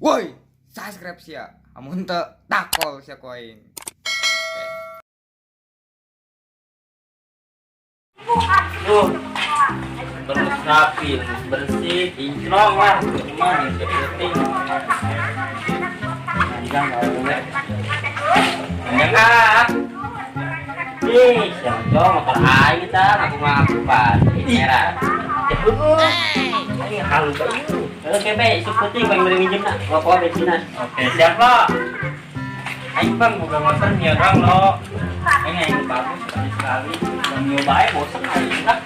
Woi, subscribe sia. Amun teu takol sia ku aing. Oke. Tuh, terus rapi, terus bersih, kinclong lah, cuma nih penting. Panjang kalau boleh. Panjang ah. Ih, siapa motor aing kita, aku ngaku pak, merah. Ya aing halu bayu. Oke, be, isuk penting bang beri minjem nak, bawa bensinan. Oke, siap lo. Aing bang boga motor mio doang lo. Aing aing bagus sekali sekali, dan mio bae bosen aing lah.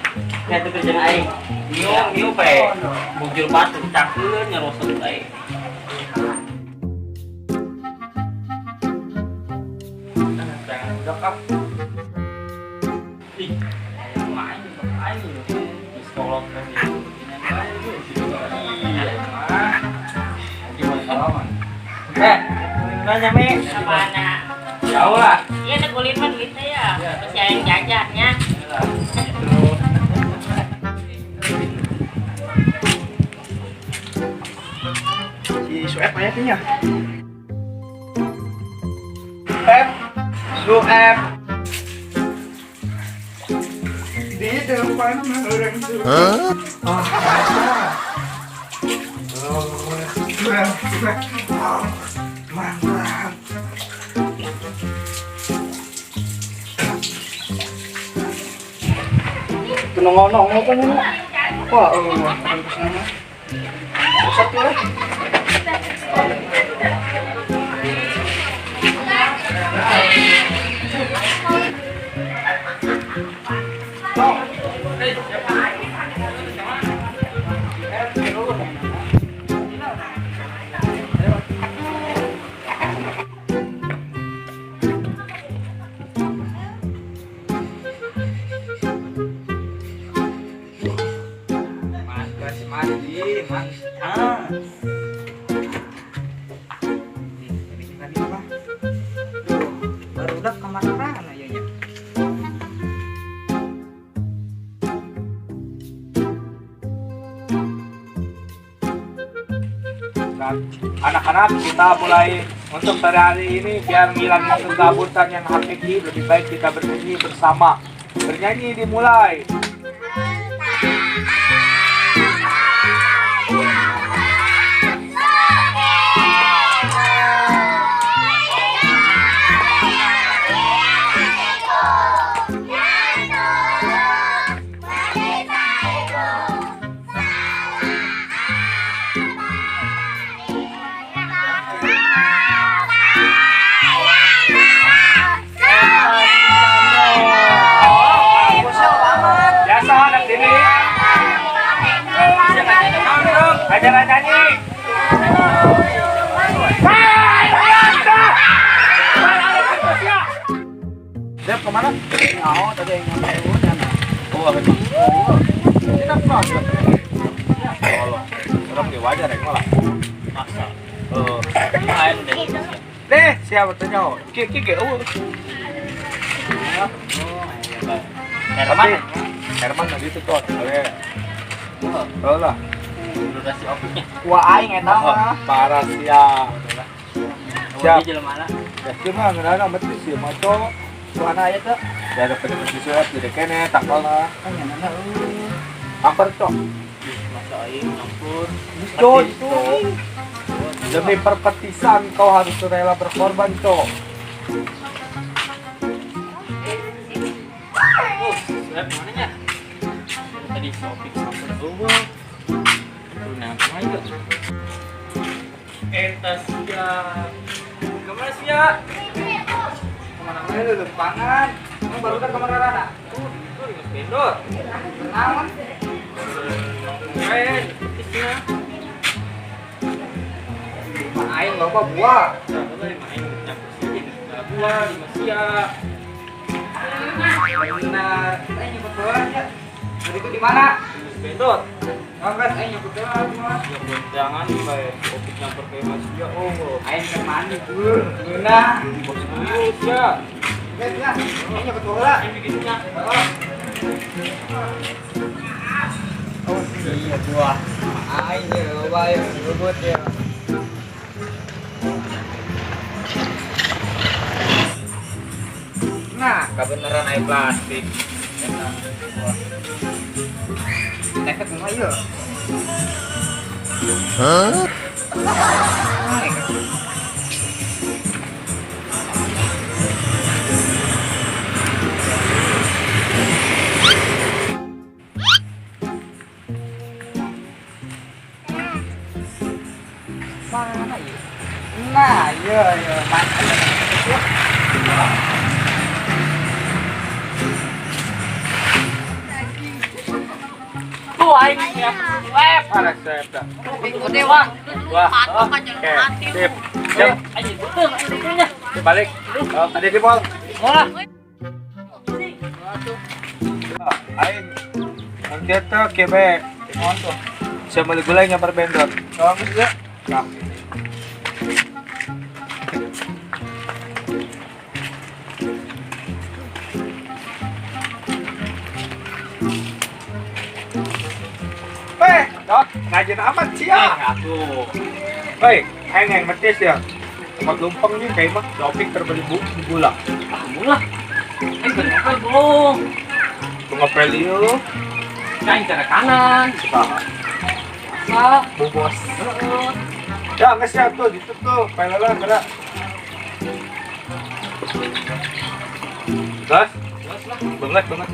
Lihat tuh kerjaan aing. Mio mio pe. Bujur batu cakeun nyerosot aing. Jangan udah kah. Ih, ayam aing aing di sekolah kan gitu. Iya, mah. Nanti mau salaman. Eh, nanya Mi. Mana? Jauh lah. Iya, ada kulit mah duitnya ya. Masih ayam jajannya. Si Sueb aya teh nya. Pep, Sueb. Di depan orang tua. Ah, oh, mantap. Nongol-nongol kan ini. Wah, oh, kesana. Pusat ya. Mantap si mandi, mantap. Ih, tadi apa? Duh, baru udah kemana-mana ya nya. Dan anak-anak kita mulai untuk sore hari ini biar ngilangin kegabutan yang hakiki, lebih baik kita bernyanyi bersama. Bernyanyi dimulai. Biasa anak sini. Ajaran nyanyi. Dep kemana? Oh, tadi yang ngomong. Oh, apa itu? Kita kenal. Oh, orang di wajar ya malah. Masa. Oh. Aing deh. Deh, siapa tuh nyawa? Ki ki ki. Oh. Herman. Herman tadi itu tuh. Oke. Oh lah. Durasi oke. Wah, aing eta mah. Parah siap. Siap. Siap. Jelema lah. Ya cuma ngeunana mati sih maco. Suana aya teh. Ya ada penyebab surat jadi kene takol lah. Kan nya nana euy. Amper cok. Ih, masa aing campur. Cok itu. Demi perpetisan kau harus rela berkorban cok. Oh, Sueb mana nya? Tadi shopping sampai eueuh. Tuh nah, kemana juga? Eta siap. Kemana siap? Kemana-mana lu lempangan. Emang baru kan kemana rana? Tuh, itu di Mas Bendor. Kenalan. Eh, petisnya. Aing loba buah. Nah, lima aing campur sih jadi buah, lima sia. Benar. Aing nyebut heula nya. Tadi itu di mana? Di Mas Bendor. Enggak, aing nyebut heula mah. Ya bonjangan bae, kopi nyampur kayak Mas Sia. Oh, Aing keur mandi, Bur. Geunah. bos dulu sia. Geus lah, aing nyebut heula. Aing bikinnya. Oh, iya buah. Aing ya loba ya ribut ya. Kebeneran air plastik. Efek kumaha ieu? Hah? Mana ieu? Nah, iya iya, mantap. Tuh aing ya. Web. Ada saya dah. Ikuti wah. Wah. Patok aja Oke. mati. Sip. Siap. Aing beuteung aing beuteungnya. Sip, balik. Oh, ada di mall. Molah. Aing. Nanti tuh kebe. Mohon tuh. Saya beli gulai nyamper bendot. Bagus ya. Nah. Dot, rajin amat sih ya. Atuh. Baik, aing yang metis ya. Tempat lumpeng nih kayak mah doping terbeli bu gula. Ah, mula. Aing keur ngepel belum. Ngepel ieu. Aing cara kanan. Saha? Sa. Bu bos. Heeh. Ya, geus ya tuh ditutup tuh, pelela gerak. Gas, Terus lah. banget banget.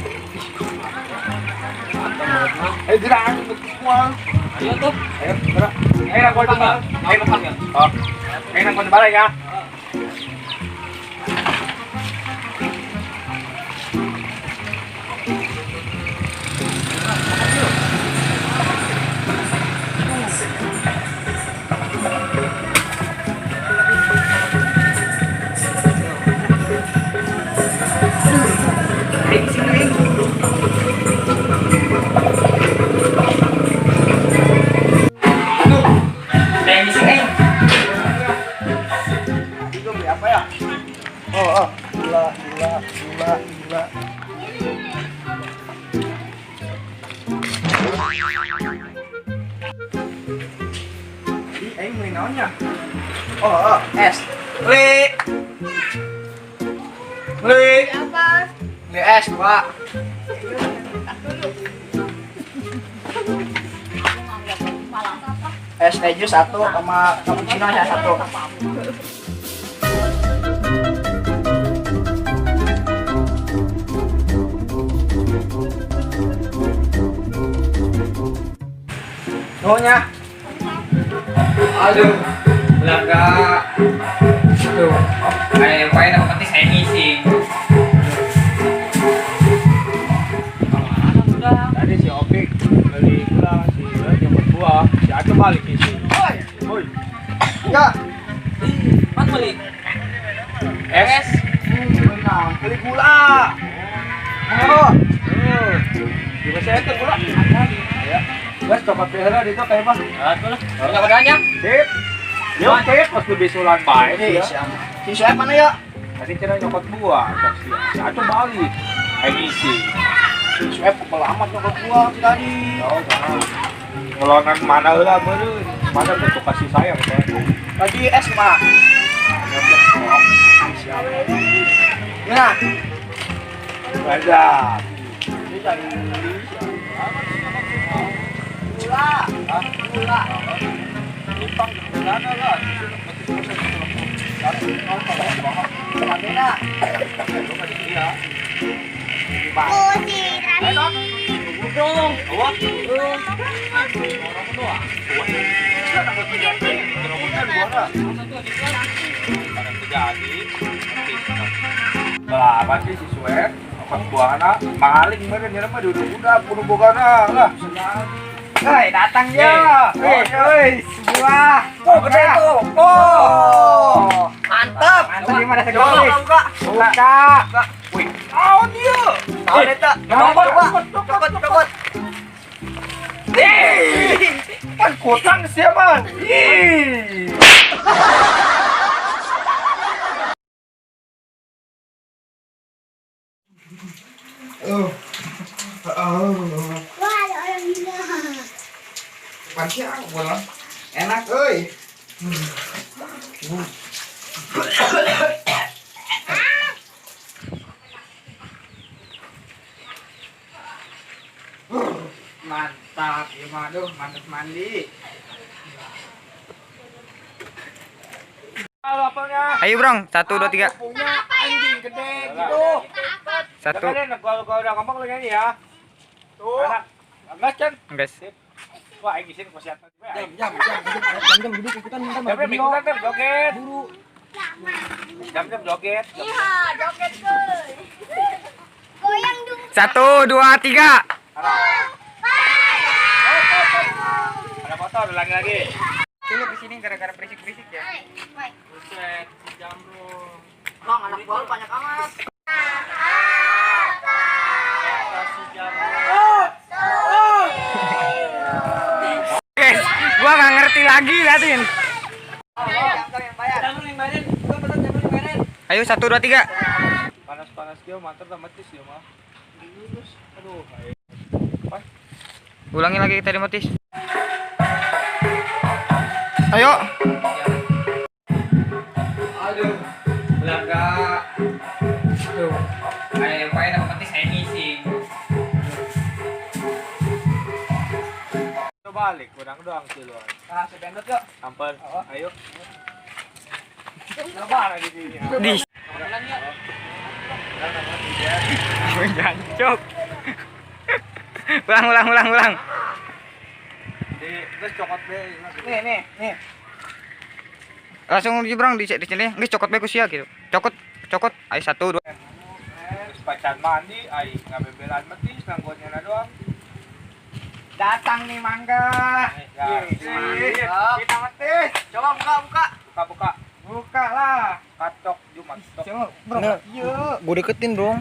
Eh, gerak betul semua. Ayo tuh. Ayo, gerak. Ayo, nang gua dulu. Ayo makan ya. Oh. Ayo nang gua balik ya. Itu beli apa ya? Oh, oh. Gula, gula, gula, gula. Ih, aing meuli naonnya? Oh, oh, es. Beli. Beli. Apa? Beli es dua. Es keju satu sama cappuccino ya satu. Nuhunnya. Aduh, belaga. Tuh, ada yang paling aku penting saya ngisi. Tadi si Opik beli gula, si Ray nyamper buah, si Aco balik isi. Woi. Woi, Ya. Pan beli. es. Beli naon? Beli gula. Oh, Oh. Gimana saya tuh gula? Ya. Gas coklat behera itu kayak mah. Atuh lah. Enggak badannya. Sip. Yo, sip, pas lebih sulan baik eh, ya. siapa? Si siapa mana ya? Tadi kira nyokot buah, si Aco balik. Aing isi. Si Sueb kepala amat nyokot gua si tadi. Oh, nah. Ngelonan mana heula meureun. Mana bentuk kasih sayang teh. Tadi es mah. Ya. Ada. Ini cari gula. Gula. Lumpang mana lah. Mana? Dong. Awas. Lah, pasti si Sueb, apa buahna, maling meureun nya mah duduk budak kudu bogana lah. Hei, datang ya. Hei, Hei, sebuah. Oh, gede tuh. Oh. Mantap. Mantap gimana Coba segala. buka. Buka. Wih, naon ieu? Tahu eta. Cokot, Coba. Cokot, cokot. Ih, kan kutang sia mah. Ih. Wah, ada orang gila. Panci aku bola. Enak euy. Waduh, mantep mandi. Halo, apelnya. Ayo, Bro. 1 2 3. Punya anjing gede gitu. 1. Dengerin, kalau udah ngomong lu nyanyi ya. Tuh. Anak, enggak, Cen. Guys. Wah, aing isin kesehatan gue. Jam, jam, jam, jam, jam, duduk ikutan minta Jam, jam, ikutan, jam, joget. Buru. Jam, jam, joget. Iya, joget kuy. Goyang dong. 1 2 3. Ada motor, ulangi lagi. Lu kesini gara-gara berisik-berisik ya. Buset, si Jamrong. Bang, anak buah lu banyak amat. Eta si Jamrong. Guys, gua nggak ngerti lagi liatin. Ayo 1 2 3. Panas-panas dia mantar tambah tis dia mah. Aduh, ayo. Ulangi lagi tadi motis. Ayo. Aduh, belaga. Aduh, ayo yang main apa penting saya ngising. Coba balik, kurang doang sih lu. Ah, sebendot yuk. Samper, ayo. Coba lagi sini. Di. Jancok. Ulang, ulang, ulang, ulang. Di terus cokot be. Nih, nih, nih. Langsung jibrang di di sini, geus cokot bae ku sia gitu. Cokot, cokot. Ayo 1 2. Terus pacar mandi, ai ngabebelan metis nanggonnya doang. Datang nih mangga. Ya, Kita metis. Coba buka, buka. Buka, buka. Buka lah. Kacok Jumat. Coba, bro. Iya. Gue deketin dong.